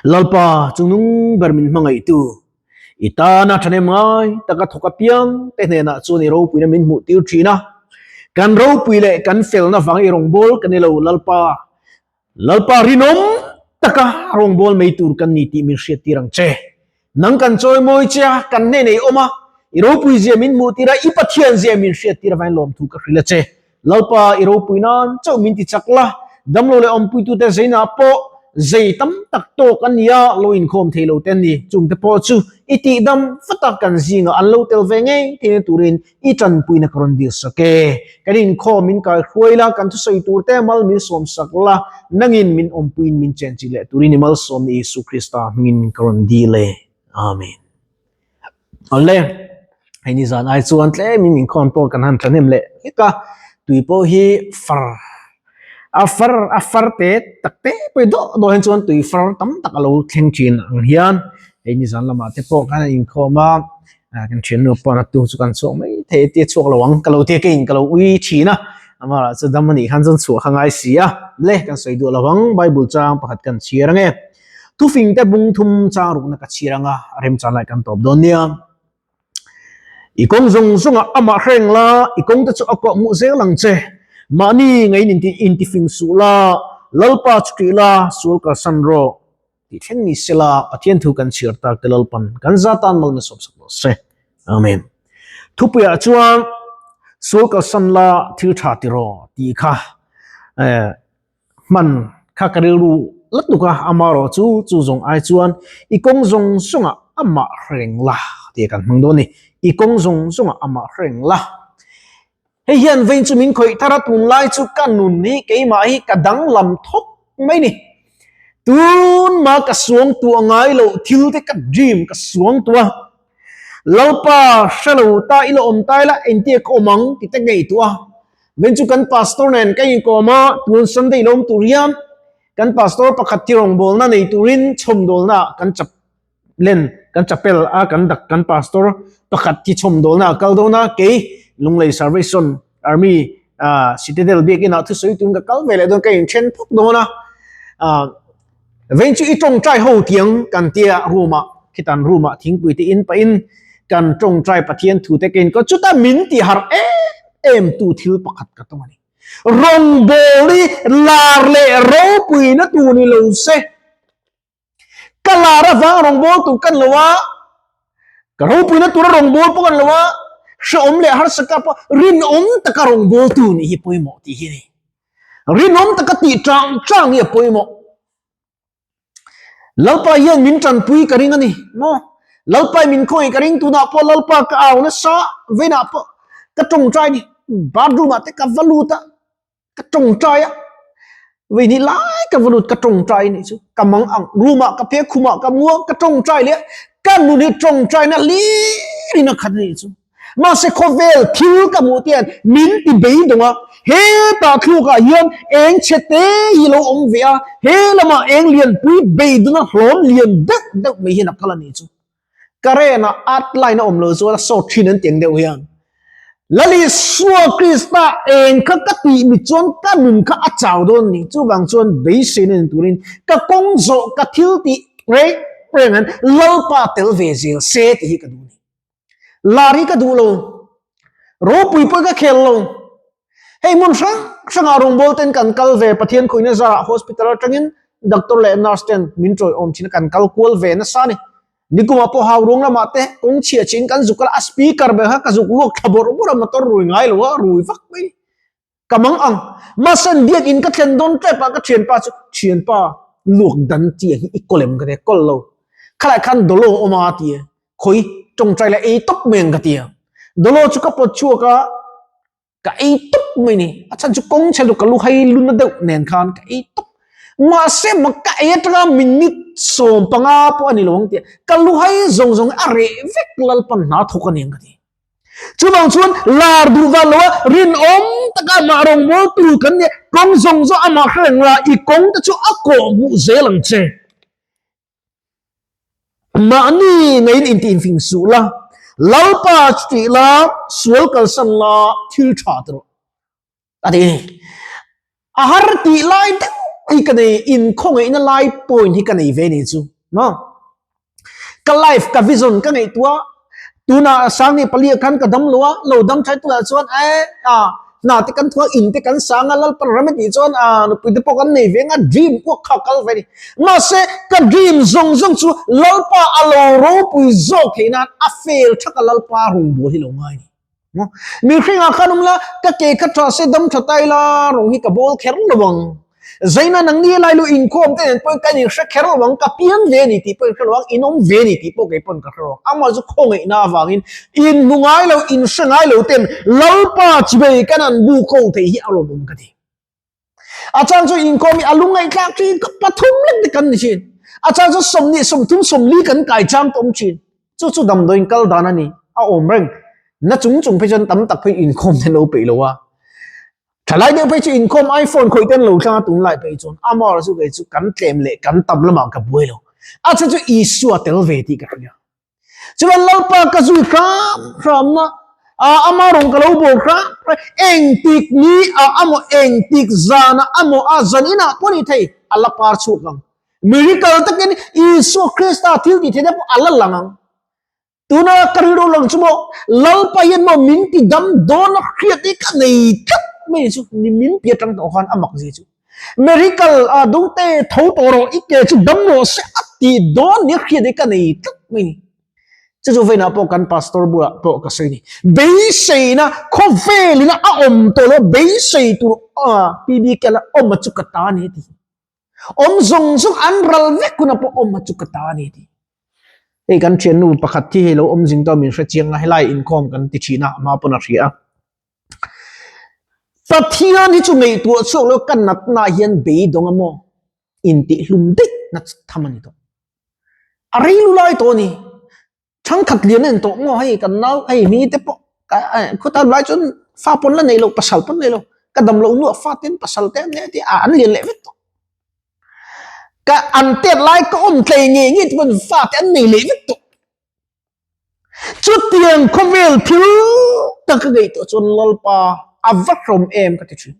Lalpa chungnung ber min hmangaihtu, i tana thahnem ngai taka thawk apiang te hnenah chuan i ropuina min hmuh tir thin a. Kan ropui leh kan felna vang i rawngbâwl kan ni lo Lalpa. Lalpa rinawm taka rawngbâwl mai tur kan ni tih min hriattir ang che. Nang kan chawimawi che a, kan hnenah i awm a, i ropui zia min hmuh tir a, i Pathian zia min hriattir avangin lawmthu ka hrilh a che. Lalpa, i ropui nan chauh min ti chak la, damlo leh awmpuitute zeinah pawh zei tam tak tawk an ni a, lo inkhawm thei lo te an ni. Chungte pawh chu i tihdam vat a, kan zingah an lo tel ve ngei theihna turin i tanpuina ka rawn dil sak e. Kan inkhawm min kai hruai la, kan thusawi turte mal min sawm sak la, nangin min awmpuiin min chenchilh leh turin i malsawm ni Isu Krista hmingin ka rawn dil e. Amen. Awle, hei ni zan ai chuan tlemin inkhawm pawh kan han thahnem leh hlek a, tui pawh hi far a far a far te tak te pawh hi dawh dawh hian chuan tui far tam tak a lo thleng thin ang hian hei ni zan lamah te pawh khan a inkhawm a, kan thiannu pawh a tu chu kan chhuak mai thei a tia chhuak lo ang ka lo tia keiin ka lo ui thin a, amaherawh chu dam a nih khan chuan chhuah kha ngai si a, le kan sawi duh lo ang bible chang pakhat kan chhiar ange. Thufingte bung thum chang rukna ka chhir anga remchan lai kan tawp dawn nia. I kawng zawng zawngah amah hreng la, i kawngte chu a kawh hmuh zel ang che. Mahni ngeiin inti intifing suh la, Lalpa chu ṭih la, sual kalsan rawh tih thleng ni sela Pathian thu kan chhiar tak te Lalpan kan za tan mal na sawp sak rawh se. Amen. Thupuiah chuan sual kalsan la thil ṭha ti rawh tih kha eh Hman kha ka rilru la tuk a, amaherawh chu chu zawng ai chuan i kawng zawng zawngah amah hreng la tih kan hmang dawn a ni. I kawng zawng zawngah amah hreng la. Hei hian vein chu min khawih thar a, tunlai chu ka nun hi keimah hi ka danglam thawk mai ni. Tunma ka suang tuah ngai loh thil te ka dream ka suang tuah a. Lalpa hrelo ta ila awm ta ila engtia ka awm ang tih te ngaihtuah a. Veng chu kan pastor nen ka inkawm a, tun Sunday lawm tur hian kan pastor pakhat thi rawngbawlna nei turin chhawmdawlna kan chap len kan chapel a kan dak kan pastor pakhat thi chhawmdawlna a kal dawn a, kei Lunglei Salvation Army ah Citadel biakin ah thusawi tun ka kal ve leh dawn ka inthen phawk dawn a, ah Veng chu i tawngtai ho tiang kan tia room ah khitan room ah thingpui te in pahin kan tawngtai Pathian thu te ka inkaw chuta min ti harh em em tu thil pakhat ka tawng a ni. Rawngbâwl hi lar leh ropuina tur ni lo se, ka lar avang rawngbâwl tur ka ni lo a, ka ropuina tura rawngbâwl pawh ka ni lo a, hrehawm leh harsa ka pawh rinawm taka rawngbâwl tu nih hi pawimawh tih hi a ni. Rinawm taka tih chang chang hi a pawimawh. Lalpa hian min tanpui ka ring a ni maw? Lalpa min khawngaih ka ring tunah pawh Lalpa ka au nasa veinah pawh ka tawngtai ni bathroom ah te ka va lut a ka tawngtai a vei ni lai ka va lut ka tawngtai ni chu ka mang ang room ah ka phek khum ah ka mu a ka tawngtai leh ka nun hi tawngtai na hlir in a khat a nih chu. Mahse khawvel thil ka hmuh te hian min ti beidawng a, hetah thlukah hian eng chhe te hi lo awm ve a, he lamah eng lianpui beidawna hlawm lian deuh deuh mai hian a kal a nih chu. Current ah earth line a awm lo chuan a sawt thin an ti ang deuh hian. Lal Isua Krista eng kha ka tih mi chuan ka nun kha a chau dawn a ni. Chuvang chuan beiseina ni turin ka kawng zawh ka thil tih reng reng an Lalpa tel ve zel se tih hi ka duh a ni. Lar hi ka duh lo. Ropui pawh ka khel lo. Hei hmun hrang hrangah rawngbâwl ten kan kal ve Pathian khawihna zarah hospital atangin doctor leh nurse ten min ṭawiawm thin a kan kal kual ve nasa a ni. Nikumah pawh hau ruang lamah te kawng chhiah chhin kan zuk kal a, a speaker ber kha ka zuk luak thla bawrh bawrh a motor rui ngai lo a rui vak mai. Ka mang ang. Mahse biakin ka thlen dawn tep a ka thianpa chu thianpa luak dan chi ang hi i kawl em ka ti a, kawl lo. Khalai khan dawlaw a awm a ti a, khawi tawngtai leh ei tawp mai ang ka ti a. Dawlaw chu ka pawt chhuak a, ka ei tawp mai ni. A chhan chu kawng chhe luh ka lu hai lu na deuh nen khan ka ei tawp. Mahse mak ka ei atanga minute 15 pawh a ni lo ang tia ka lu hai zawng zawng a reh vek Lalpan hna thawk a ni ang ka ti. Chuvang chuan lar duh van loa rinawm taka amah rawngbâwl tur kan nia, kawng zawng zawng amah hre reng la, i kawng te chu a kawh hmuh zel ang che. Mahni ngeiin intihfing suh la, Lalpa chu tih la, sual kalsan la, thil tha ti rawh. A ti a ni. A har tih lai deuh hi ka nei in khawngaihna lai point hi ka nei ve ni chu maw ka life ka vision ka ngaihtuah tuna sangni palia khan ka dam lo a lo dam thlai tunah chuan e a hna te kan thua in te kan sang a lalpan ram a tih chuan a nupui te pawh kan nei ve anga dream kuak kha kal ve ni mahse ka dream zawng zawng chu lalpa a lo ropui zawk theih nan a fel thaka lalpa rawngbawl hi lo ngai ni. Mihringah khan awm la, ka ke kha tha se dam tha ta ila, rawng hi ka bawl kher lo ang. Zaina nang ni lai lu inkhawm te nen pawhin ka inhre kher lo ang, ka piang ve a ni tih pawh inhre lo ang, in awm ve a ni tih pawh kei pawn ka hre lo ang. Amah chu khawngaihna avangin inhmu ngai lo, inhre ngai lo ten Lalpa chibei kan an bu ko thei hi a lawmawm ka ti. A chang chu inkhawm hi a lungngaihthlak thin, ka pathum lek te kan ni thin. A chang chu sawmhnih, sawmthum, sawmli kan kai chang tawm thin. Chu chu damdawiin kal dan a ni, a awm reng. Na chung chung phei chuan tam tak phei inkhawm te an lo peih lo a. Thalai deuh phei chu inkhawm iPhone khawih te an lo thlang a tunlai phei chuan amaherawhchu chu kei chu kan tlem leh kan tam lamah ka buai lo. A chhan chu Isua tel ve tih ka hria. Chuan Lalpa ka zui hram hramna a ama rawng ka lo bawl hram hram engtik ni a amaw engtik zana amaw a zan inah pawh ni thei a la par chhuak ang. Miracle takin Isua Krista thil tih theihna pawh a la lang ang. Tuna ka rilru lang chu maw Lalpa hian maw min ti dam dawn a hriat hi ka nei tlat mai chu ni min pi atang tawh khan a mak zia chu. Miracle a dungte tho tawh rawh i ke chu dam rawh se a ti dawn nia hriat hi ka nei tlat mai ni. Chu chu vawiinah pawh kan pastor bulah pawh ka sawi ni. Beiseina khawvelina a awm tawh lo beisei tur a PBK la awm a chu ka ta ni ti. Awm zawng zawng an ral vek hunah pawh awm a chu ka ta ni ti. Hei kan thiannu pakhat thi hei lo awm zing tawh min hrechiang a helai inkhawm kan ti thin a ama pawn a hria a. Pathian hi chu ngaihtuah chhuak lo ka natna hian beidawng a maw intihhlum daih na tham a ni tawh. A rei lu lai tawh a ni. Thangkhat lian a ni tawh maw hei kan nau hei mi te pawh khawta lai chuan fa pawn la nei lo pasal pawn nei lo ka dam loh hnuah fa ten pasal te an nei a ti a an lian leh vek tawh. Ka an tet lai ka awm tlei ngei ngei te pawn fa te an nei leh vek tawh. Chutiang khawvel thil tak ka ngaihtuah chuan Lalpa a va hlawm em ka ti thin,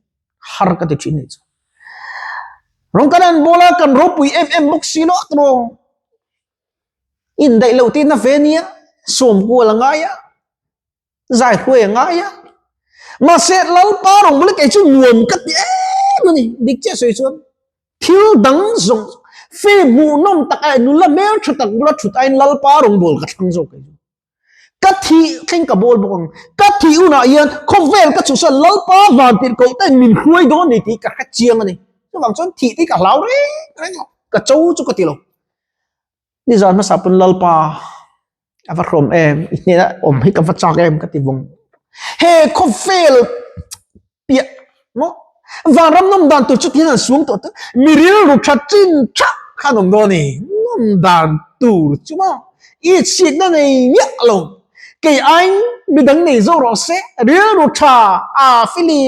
har ka ti thin nih chu. Rawng kan an bawl a, kan ropui em em bawk si lo a tawh. Indaih loh tihna ve nia, sawm kual a ngai a. Zai hruai a ngai a. Mahse Lalpa rawngbawlh kei chu nuam ka ti em a ni. Dik chiah sawi chuan thil dang zawng fe hmuhnawm tak ai nula hmel tha tak bula thut aiin Lalpa rawngbâwl ka thlang zawk kei chu. Ka thih thleng ka bawl bawk ang. Ka thih hunah hian khawvel ka chhuhsan Lalpa van tirh koh ten min hruai dawn ni tih ka hre chiang a ni. Chuvang chuan thih te hi ka hlau reng reng lo. Ka cho chu ka ti lo. Nizan hmasa pawn Lalpa a va hrawm em, i hnena awm hi ka va chak em ka ti vawng. He khawvel piah maw vanram nawm dan tur chu tihian an suang tawh ta, mi rilru tha chin tha khan awm dawn a ni, nawm dan tur chu maw i chhitna nei miah lo, kei aiin midang nei zo rawh se, rilru tha a fili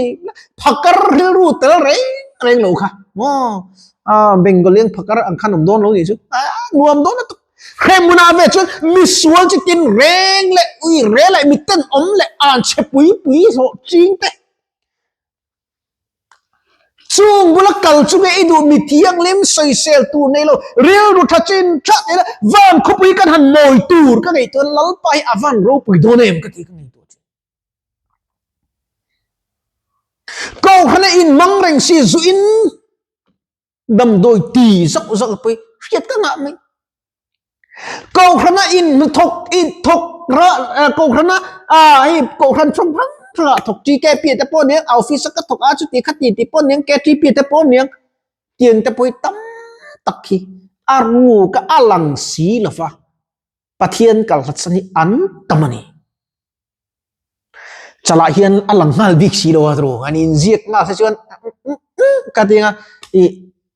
phakar rilru tel reng reng lo kha maw. A Bengalian phakar ang khan awm dawn lo nih chu a nuam dawn lutuk. Hremhmunah ve chuan misual chi tin reng leh ui re leh miten awm leh an chhe pui pui hlawh ching te. Chung bula kal chu nge i duh mi thianghlim sawisel tur nei lo rilru tha chin tha nei la van khawpui kan han mawi tur ka ngaihtuah Lalpa hi a van ropui dawn em ka ti ka ngaihtuah thin. Kohhran a inhmang reng si zuin damdawi ti zauh zauh pawh hi hriat ka ngah mai. Kohhran a inhnathawk inthawk kohhran a hei kohhran hrang hrang hrangah thawk TKP te pawh aniang office a ka thawk a chuti khati tih pawh aniang KTP te pawh aniang tiang te pawh hi tam tak hi a ruk a lang si lova Pathian kalhlatsan hi an tam a ni. Chalah hian a lang nghal bik si lo a tru an inziak nghal se chuan ka ti anga i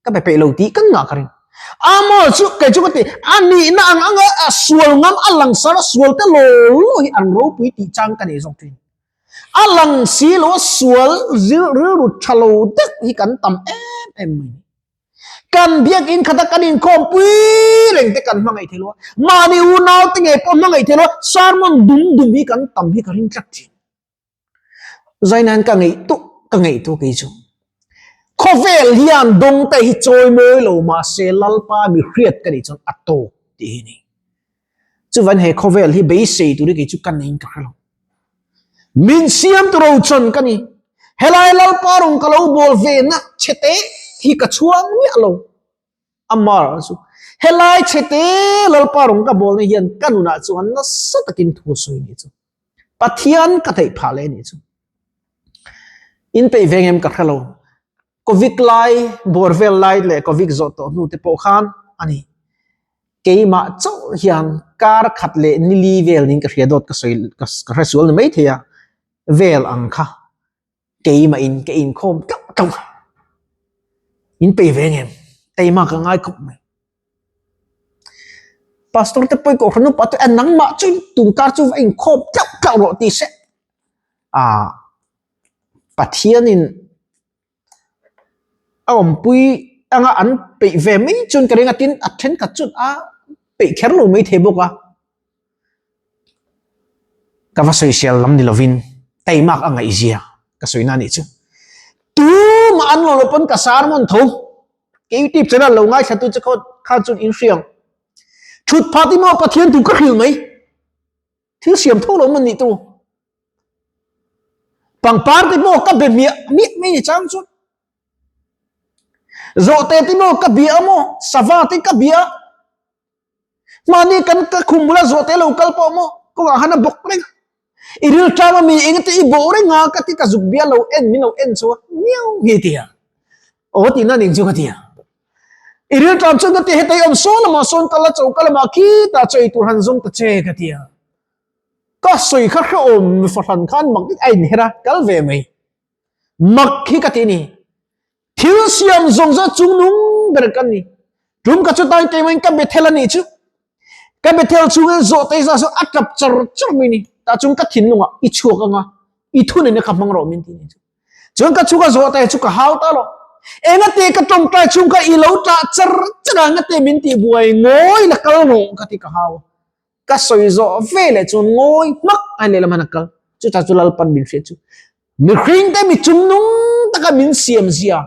ka pe peih lo tih kan ngah ka ring. Amaw chu kei chu ka ti a nihna ang anga a sual ngam a lang sar a sual te law law hi an ropui tih chang ka nei zawk thin. A lang si lo a sual rilru tha lo deuh hi kan tam em em mai ni. Kan biakinn khata kan inkhawmpui reng te kan hmangaih thei lo a, mahni unau te ngei pawh hmangaih thei lo a, sermon dum dum hi kan tam hi ka ring tlat thin. Zaina hian ka ngaihtuah ka ngaihtuah kei chu. Khawvel hian dawngte hi chawimawi lo mahse Lalpa mi hriat ka nih chuan a tawk tih hi a ni. Chuvan he khawvel hi beisei tur hi kei chu ka neiin ka hre lo. Min siam tu rochon ka ni. Helai Lalpa rawn ka lo bawl ve na chhete hi ka chhuang miah lo. Amar chu helai chhete Lalpa rawn ka bawlna hian ka nunah chuan nasa takin thu a sawi nih chu. Pathian ka theih phah leh nih chu. In peih ve ngem ka hre lo. Covid lai, bawr vel lai leh Covid zawh tawh hnu te pawh khan a ni. Keimah chauh hian kar khat leh nili vel niin ka hria dawt ka sawi ka hre sual ni mai thei a, vel ang kha keimah in ka inkhawm tlauh tlauh a. In peih ve ngem? Keimah ka ngai khawp mai. Pastor te pawh i kohhran upa te nangmah chu tun kar chu va inkhawm tlauh tlauh rawh tih se. Ah Pathianin a awmpui anga an peih ve mai chuan ka ring a tin a thenkhat chuan a peih kher lo mai thei bawk a. Ka va sawisel lam ni lovin taimak a ngaihzia ka sawi na nih chu. Tumah an lo lo pawn ka sermon tho. Ka YouTube channel lo ngaithla tu che kha chuan in hriang. Thut phat i maw Pathian tu ka hril mai. Thil siam tho lo man nih tu. Pangpar te maw ka be miah miah mai ni chang chuan. Zawhte te maw ka bia maw sava te ka bia. Mahni kan ka khum bula zawhte lo kal pawh maw kawngah khan a bawk reng a. I rilṭam a mi engate i bawh reng a ka ti ka zuk bia lo en min lo en chho a miau hi ti a. Aw tihna ning chu ka ti a. I rilṭam chuan ka ti hetei awm sawn lamah sawn kal a choka lamah khitah chaw ei tur han zawng ta che ka ti a. Ka sawi kha hrehawm fahran khan mak a inher a kal ve mai. Mak hi ka ti a ni. Thil siam zawng zawng chung nung ber kan ni. Tum ka chu tain keimahin ka Bethel a nih chu. Ka Bethel chungin zawh te za chu a tap char char mai ni. Tah chuan ka thinlungah i chhuak anga i thunena kha hmang rawh min ti ni chu. Chuan ka chhuka zawh te chu ka hau ta lo. Engate ka tawngtai chhung kha i lo tah char char a engate min tih buai ngawi la kal rawh ka ti ka hau. Ka sawi zawh ve leh chuan ngawi hmak a lehlam han a kal. Chutah chu Lalpan min hriat chu. Mihringte mi chungnung taka min siam zia,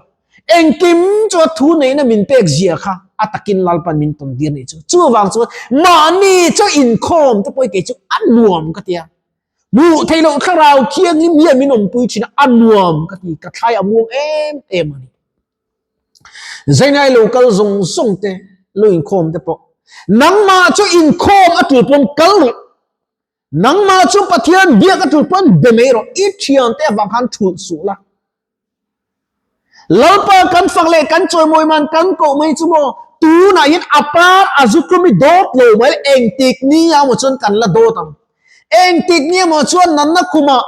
engkim chu a thu neihna min pek zia kha a takin Lalpan min tawn dir nih chu. Chuvang chuan mahni chu inkhawm te pawh kei chu a nuam ka ti a. Hmuh theih loh thlarau thianghlim hian min awmpui thin a, a nuam ka ti, ka thlai a muang em em a ni. Zainai lo kal zawng zawng te, lo inkhawm te pawh nangmah chu inkhawm a tul pawn kal rawh. Nangmah chu Pathian biak a tul pawn be mai rawh, i thiante avang khan thulh suh la. Lalpa kan fak leh kan chawimawi man kan koh mai chu maw, tunah hian a par a zu tlum i dawt lo mai engtik ni emaw chuan kan la dawt ang. Engtik ni emaw chuan nanna khumah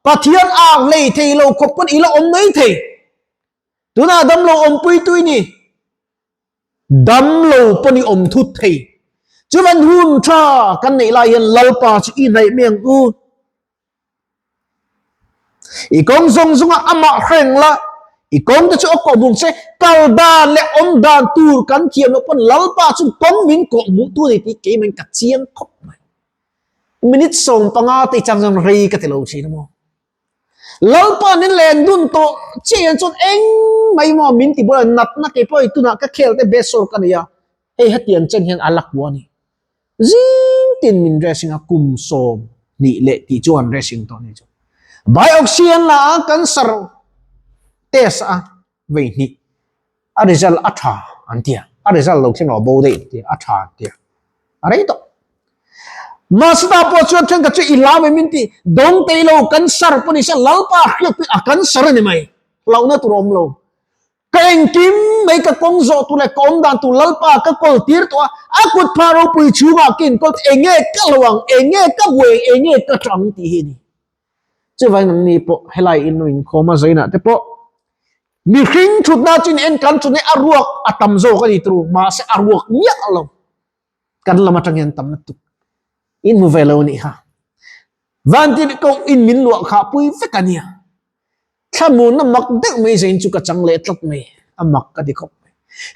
Pathian ak hlei thei lo khawp pawn i la awm mai thei. Tunah damlo awmpui tui ni. Damlo pawn i awm thut thei. Chuvan hun tha kan neih lai hian Lalpa chu i hnaih mai ang u. I kawng zawng zawnga amah hreng la, i kawng te chu a kawh bung che, kal dan leh awm dan tur kan thiam loh pawn Lalpa chu kawng min kawh hmuh tu a ni tih keimahin ka chiang khawp mai. Minute 15 te i chang chuan rei ka ti lo thin a maw. Lalpa nin len dun tawh chiah hian chuan eng mai maw min ti buai a, natna kei pawh hei tunah ka khel te besawr ka nei a, hei hetiang chen hian a la kua a ni. Zing tin min dressing a, kum 20 leh tih chu an dressing tawh a ni chu. Biopsy an la a, cancer test a vei hnih a result a tha an ti a, a result lo thleng lo bo daih an ti a, a tha an ti a, a rei tawh. Mahse ta pawh chuan thenkhat chu i lam em min ti, dawng tei lo cancer pawh ni se Lalpa hriat pui a cancer a ni mai, hlauhna tur a awm lo. Ka engkim mai ka kawng zawh tur leh ka awm dan tur Lalpa ka kawl tir tawh a, a kut phah ropui chhungah ka inkawl tawh, enge ka lo ang, enge ka buai ang, enge ka tang tih hi a ni. Chuvangin nangni pawh helai in lo inkhawm a zainah te pawh mihring thutna chu in en kan chune a ruak a tam zawk a ni turu mahse a ruak miah lo kan lam atang hian tam lutuk in hmu ve lo a nih kha vantir ko in min luah khah pui vek a nia Thlamuanna mak deuh mai zain chu ka chang leh tlat mai, a mak ka ti khawp mai.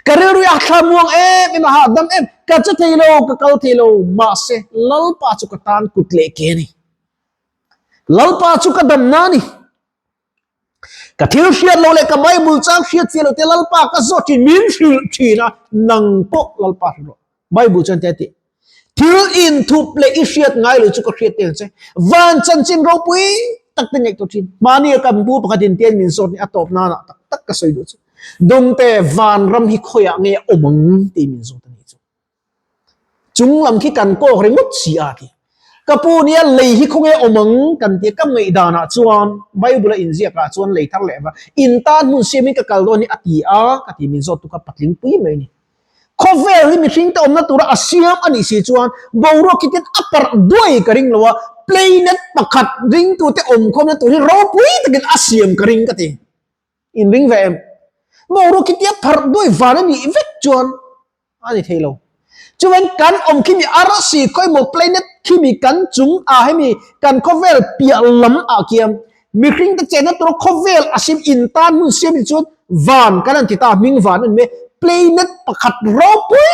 Ka rilru a thlamuang em em a, hahdam em, ka che thei lo, ka kal thei lo, mahse Lalpa chu ka tan kut leh ke a ni. Lalpa chu ka damna a ni. Ka thil hriat lo leh ka Bible chang hriat fiah lo te Lalpa ka zawt thin, min hrilh thin a, nang pawh Lalpa hrilh rawh. Bible chuan te a ti. Thil inthup leh i hriat ngai lo chu ka hriat tel che. Van chanchin ropui tak te ngaihtuah thin. Mahni a kan pu pakhat in tian min zawt ni a tawp nana tak tak ka sawi duh chu. Dawngte vanram hi khawiah nge a awm ang tih min zawt a nih chu. Chung lam khi kan kawk ringawt si a ti. Ka pu nia lei hi khawnge awm ang kan tia ka ngaihdanah chuan Bible a inziak ah chuan lei thar leh va in tan hmun siamin ka kal dawn hi a ti a ka ti min zawt tu kha patling pui mai a ni. Khawvel hi mihring te awmna tura a siam a nih si chuan boruak khi tin a parh duai ka ring lo a, planet pakhat ringtute awmkhawmna tur hi ropui takin a siam ka ring ka ti. In ring ve em? Boruak khi tia pharh duai van a nih vek chuan a ni thei lo. Chuan kan awm khi mi arsi khawi maw planet khi mi kan chung ah hemi kan khawvel piah lam ah khian mihring te chenna tur khawvel a sim in tan hmun siam ni chuan van kan han ti ta hming van a ni mai planet pakhat ropui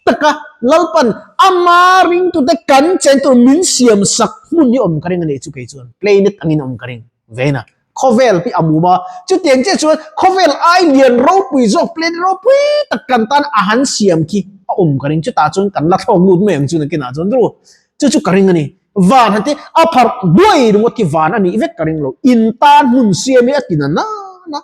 taka Lalpan ama ringtute kan chen tur min siam sak hmun hi awm ka ring a nih chu kei chuan planet angin awm ka ring vein a. Khawvel hi a mum a, chutiang chiah chuan khawvel ai lian ropui zawk planet ropui tak kan tan a han siam khi a awm ka ring. Chutah chuan kan la thlawk lut mai ang chu nakinah chuan ru. Chu chu ka ring a ni. Van han ti a pharh duai ringawt khi van a nih vek ka ring lo. In tan hmun siam hi a ti na na na.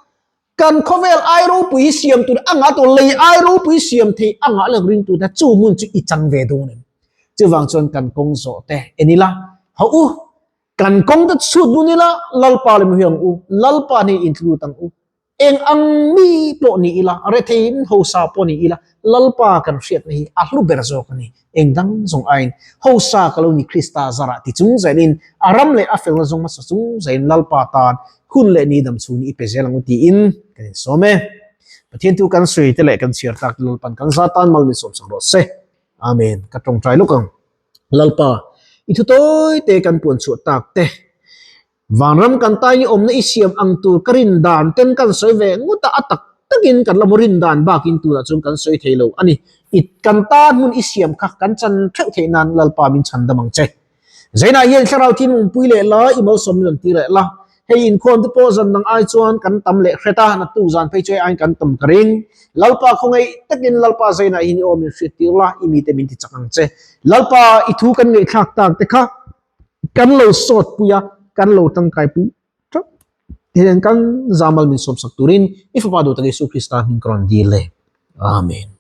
Kan khawvel ai ropui hi siam tur a ngah tawh, lei ai ropui siam thei a ngah lak ring tur te chu hmun chu i chang ve dawn em? Chuvang chuan kan kawng zawh te en ila, hauh u, Kan kawng te chhut dun ila, Lalpa lem hi ang u, Lalpa nih intlut ang u. Eng ang mi pawh ni ila, retheiin hosa pawh ni ila, Lalpa kan hriatna hi a hlu ber zawk a ni. Eng dang zawng aiin, hosa ka lo ni Krista zarah ti chung zelin, a ram leh a felna zawng hmasa chung zelin Lalpa tan hun leh ni dam chhung ni i pe zel ang u tiin kan insawm e. Pathian thu kan sawi te leh kan chhiar tlak te Lalpan kan za tan mal min sawmsak rawh se. Amen. Ka tawngtai lawk ang. Lalpa, i thu tawi te kan puan chhuah tak te, vanram kan taini awmna i siam ang tur ka rin dan ten kan sawi ve ngawt a, a tak takin kan la hmu rin dan bakin tunah chuan kan sawi thei lo a ni. I kan tan hmun i siam kha kan chan theuh theih nan Lalpa min chhan dam ang che. Zainah hian thlarau thin awmpui leh la, i malsawm min rawn ti leh la. Hei inkhawm te pawh zan dang ai chuan kan tam leh hret a, naktuk zan phei chu hei aiin kan tam ka ring. Lalpa khawngaih takin Lalpa zainah hian i aw min hriat tir la, i mite min ti chak ang che. Lalpa i thu kan ngaihthlak tak te kha kan lo sawt pui a, kan lo tangkai pui teuh. Tihian kan zamal min sawmsak turin i Fapa duhtak Isu Krista hming ka rawn dil e. Amen.